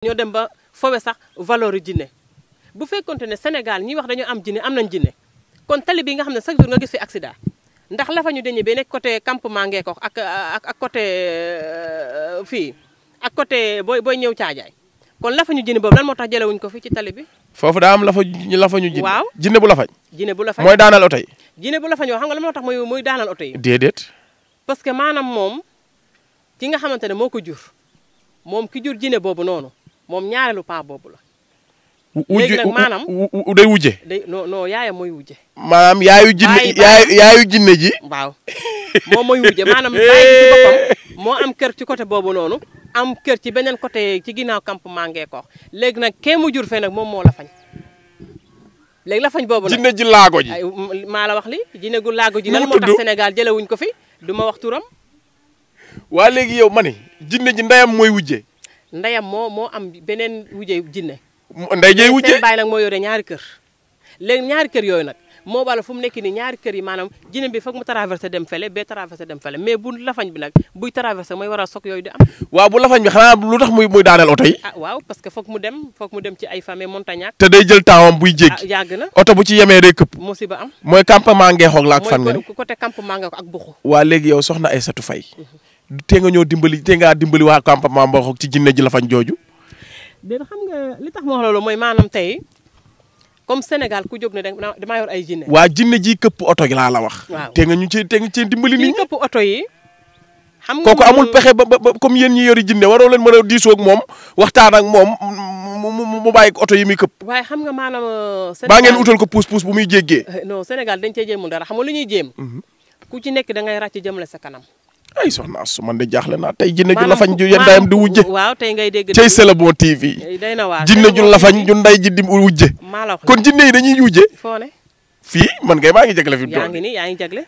ñoo dem ba fowe sax valeur yu jinne bu fekkonte ne Sénégal ñi wax dañoo am jinne am nañ jinne kon tali bi nga xam ne chaque jour nga gis fi accident ndax la fa ñu dañu ba nekk côté campement Ngeeko ak côté fii ak côté booy ñëw caajaay kon la fa ñu jinne boobu lan moo tax jëlewuñ ko fi ci tali bi. foofu daa am la fa ñu jinne. waaw jinne bu la fañ. jinne bu la fañ mooy daanal oto yi. jinne bu la fañ xam nga lan moo tax muy daanal oto yi. déedéet. parce que maanaam moom ki nga xamante ne moo ko jur moom ki jur jinne boobu noonu moom ñaareelu paa boobu la. léegi nag maanaam day wujje. day non yaayam mooy wujje. maanaam yaayu jinne ji. waaw moom mooy wujje maanaam bàyyi ci boppam moo am kër ci côté boobu noonu am kër ci beneen côté ci ginnaaw campement Ngeeko léegi nag kee mu jur fee nag moom moo la fañ. léegi la fañ boobu nag jinne ji laago ji. maa la wax li jinne gu laago ji lan moo tax Sénégal jëlewuñ ko fi du ma wax turam. waa léegi yow ma ne jinne ji ndeyam mooy wujje. ndeyam moo am beneen wujje jinne. ndey jey wujje seen baay nag moo yore ñaari kër. léegi ñaari kër yooyu nag moo bala fu mu nekk nii ñaari kër yi maanaam jinne bi foog mu traversé dem fele bee traversé dem fele mais bu lafañ bi nag buy traversé mooy waral soog yooyu di am. waaw bu lafañ bi xanaa lu tax muy daaneel oto yi. ah waaw parce que foog mu dem ci ay famille montagnard. te day jël temps am buy jéggi. yàgg na oto bu ci yemee day këpp. musiba am. mooy campement Ngeexoog la ak fan nga ni. mooy côté campement Ngeeko ak Buxu. waa léegi yow soxna Aïssatou Faye te nga ñoo dimbali te ngaa dimbali waa campement Ngeexoog ci jinne ji lafañ jooju. déedéet xam nga li tax ma wax loolu mooy maanaam tey comme Sénégal ku jóg ne damaa yor ay jinne. waa jinne ji këpp oto gi laa la wax. waaw te nga ñu ci dimbali nit ñi. këpp oto yi. xam nga kooku amul pexe ba comme yéen ñi yori jinne waroo leen mën a diisoo ak moom waxtaan ak moom mu bàyyi oto yi muy këpp. waaye xam nga maanaam. Sénégal baa ngeen utal ko puus bu muy jéggee. non Sénégal dañ cee jéemul dara xam nga lu ñuy jéem. ku ci nekk da ngay ràcc jëmale sa kanam. ay soxna su man de jaaxle naa tey jinne ju lafañ ju ndayam di wujje. waaw tey ngay dégg. cey C'est le Bon TV. day na waar jinne ju lafañ ju nday ji di wujje. maa la wax kon jinne yi dañuy wujje. foo ne. fii man ngay maa ngi jagle fi mu toll. yaa ngi nii yaa ngi jagle.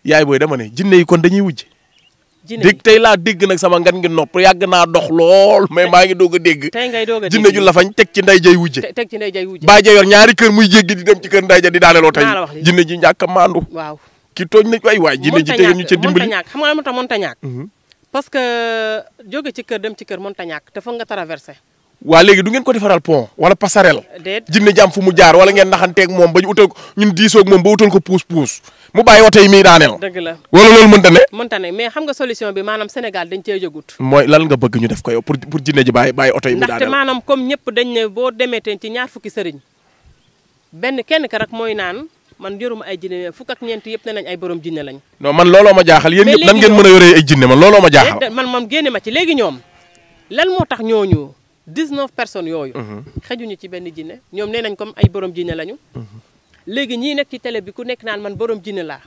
yaay booy dama ne jinne yi kon dañuy wujje. jinne dégg tey laa dégg nag sama ngan ngi nopp yàgg naa dox lool mais maa ngi doog a dégg. tey ngay doog a dégg jinne ju lafañ teg ci nday jay wujje. teg ci nday jay wujje. baa ja yor ñaari kër muy jéggi di dem ci kër nday ja di daaneloo tey. maa la wax lii jinne ji ñàkk a maandu. waaw ki tooñ nañ waay jinne ji tege ñu ca dimbali. mënta ñàkk xam nga mënta mënta ñàkk. parce que jóge ci kër dem ci kër mënta ñàkk te foog nga traversé. waa léegi du ngeen ko defaral pont wala passerelle. déet jinne ji am fu mu jaar wala ngeen naxanteeg moom ba ñu utal ko ñun diisoog moom ba utal ko puus mu bàyyi oto yi muy daaneel. dëgg la wala loolu mënta ne. mënta ne mais xam nga solution bi maanaam Sénégal dañ cee jógut. mooy lan nga bëgg ñu def ko yow pour jinne ji bàyyi oto yi muy daaneel. ndaxte maanaam comme ñëpp dañ ne boo demee teen ci ñaar fukki sëriñ kenn ka rek mooy naan man yoruma ay jinne fukk ak ñeent yëpp ne nañ ay borom jinne lañ. non man looloo ma jaaxal yéen ñëpp nan ngeen mën a yoree ay jinne man looloo ma jaaxal. man génne ma ci léegi ñoom lan moo tax ñooñu 19 personnes yooyu. xejuñu ci benn jinne ñoom nee nañ comme ay borom jinne lañu. léegi ñii nekk ci télé bi ku nekk naan man borom jinne laa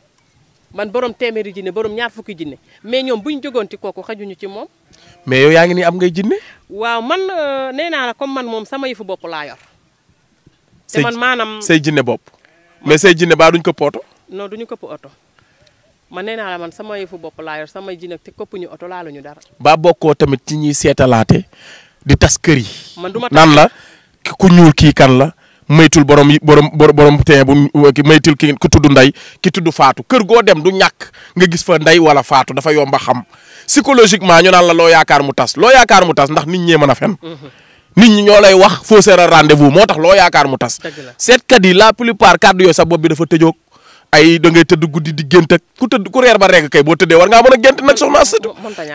man borom téeméeri jinne borom ñaar fukki jinne mais ñoom bu ñu jógoon ci kooku xejuñu ci moom. mais yow yaa ngi nii am ngay jinne. waaw man nee naa la comme man moom sama yëfu bopp laa yor. te man maanaam say jinne bopp. mais say jinne baa duñ ko poto. non duñu këpp oto man nee naa la man sama yëfu bopp laa yor samay jinne te këppuñu oto laaluñu dara. baa bokkoo tamit ci ñuy seetalaate di tas kër yi. man du ma naan la ku ñuul kii kan la maytul borom teen bu maytul ki ku tudd nday ki tudd faatu kër goo dem du ñàkk nga gis fa nday wala faatu dafa yomba xam psychologiquement ñu naan la loo yaakaar mu tas ndax nit ñee mën a fen nit ñi ñoo lay wax fausser a rendez-vous moo tax loo yaakaar mu tas. seetkat yi la plupart kàddu yooyu sa bopp bi dafa tëjoog ay da ngay tëdd guddi di gént ak ku reer ba rek kay boo tëddee war ngaa mën a gént nag soxna sët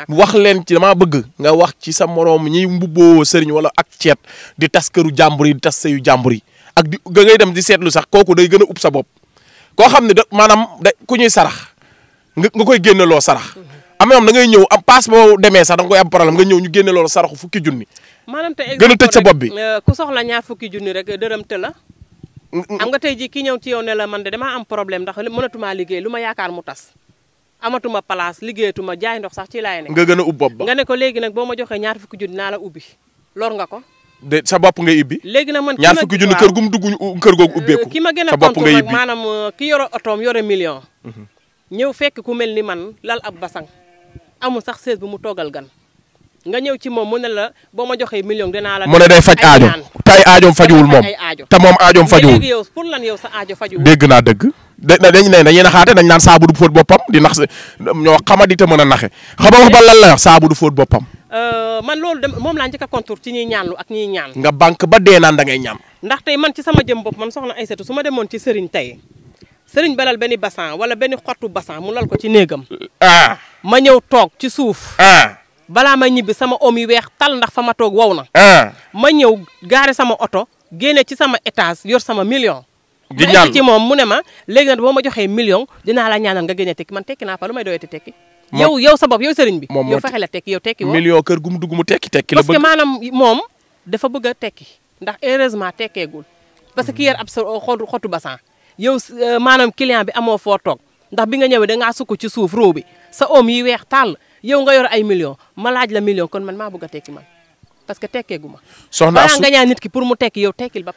wax leen ci damaa bëgg nga wax ci sa moroom ñiy mbubboo sëriñ wala ak ceet di tas këru jàmbur yi di tas sëyu jàmbur yi ak di nga ngay dem di seetlu sax kooku day gën a ub sa bopp koo xam ne da maanaam ku ñuy sarax nga koy génne loo sarax am na da ngay ñëw am paas boo demee sax da nga koy am problème nga ñëw ñu génne loolu saraxu fukki junni maanaam te gën a tëj sa bopp bi ku soxla ñaar fukki junni rek dërëm te la am nga tey ji ki ñëw ci yow ne la man de damaa am problème ndax mënatumaa liggéey lu ma yaakaar mu tas amatuma place liggéeyatuma jaay ndox sax ci laay ne nga gën a ub bopp ba nga ne ko léegi nag boo ma joxee ñaar fukki junni naa la ubbi lor nga ko de sa bopp ngay ibbi léegi nag man ñaar fukki junni kër gum dugg kër googu ubbeeku ki ma gën a sa bopp tontu ngay nag ibbi maanaam ki yore otoom yore million ñëw fekk ku mel ni man lal ab basang amul sax sees bu mu toogal gan nga ñëw ci moom mu ne la boo ma joxee million dinaa la mu ne day faj aajo tay aajoom fajuwul moom te moom aajoom fajuwul léegi yow pour lan yow sa aajo fajuwul dégg naa dëgg dañuy naxaate dañ naan saabu du fóot boppam di nax ñoo xamadi te mën a naxe xam nga wax ba lan la wax saabu du fóot boppam. man loolu moom laa njëkk a contour ci ñiy ñaanlu ak ñiy ñaan. nga banque ba dee naan da ngay ñaan. ndax tey man ci sama jëm bopp man soxna Aïssatou su ma demoon ci sëriñ tey sëriñ balal benn bassan wala benn xottu bassan mu lal ko ci néegam. ma ñëw toog ci suuf. balaa ma ñibbi sama om yi weex tal ndax fa ma toog wow na. ma ñëw gaare sama oto génne ci sama étage yor sama million. di ñaan ci moom mu ne ma léegi nag boo ma joxee million dinaa la ñaanal nga génne tekki man tekki naa fa lu may doyati tekki. yow sa bopp yow sëriñ bi. yow fexe la tekki yow tekki woo. million kër gu mu dugg mu tekki la bëgg. parce que maanaam moom dafa bëgg a tekki ndax heureusement tekkeegul. parce que ki yor ab sa xottu bassan yow maanaam client bi amoo foo toog ndax bi nga ñëwee da ngaa sukk ci suuf roo bi sa om yi weex tàll yow nga yor ay million ma laaj la million kon man maa bëgg a tekki man parce que tekkeegu ma. soxna Astou nga ñaan nit ki pour mu tekki yow tekkil ba